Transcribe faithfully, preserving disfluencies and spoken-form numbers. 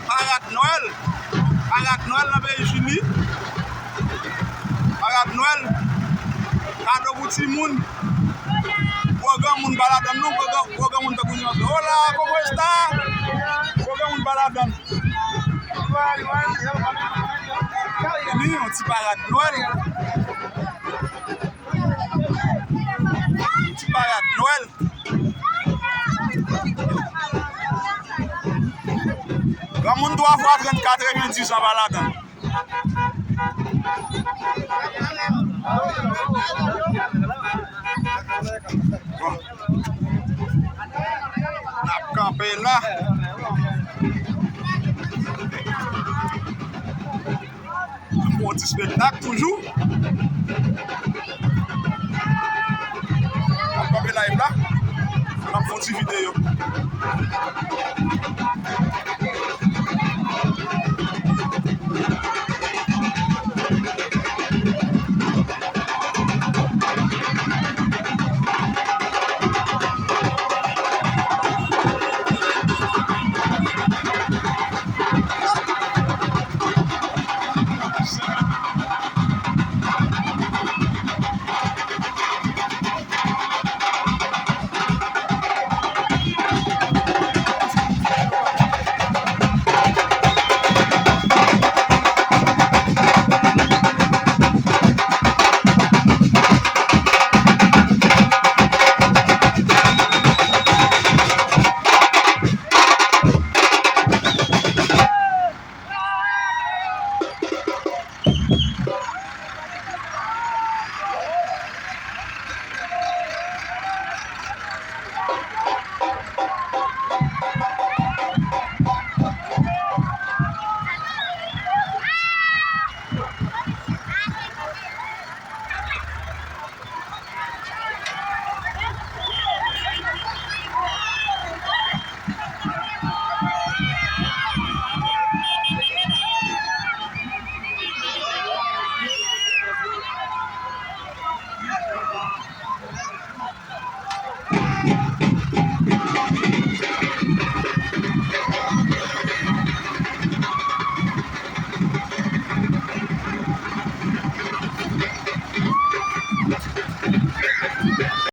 Parad Nwèl. Parad Nwèl nan peyi Chili. Parad Nwèl. Kado pou timoun. Gwo granmoun pa ladann non. Gwo gran-, gwo granmoun tankou nou. Hola, ¿cómo está? Gwo granmoun pa ladann. Vini, yon ti parad Nwèl. Ti parad Nwèl. Granmoun twa fwa trant, katrevendiz an pa ladann. Bon. N ap kanpe la. N ap fè yon ti spektak toujou. N ap kanpe live la. N ap fè yon ti videyo.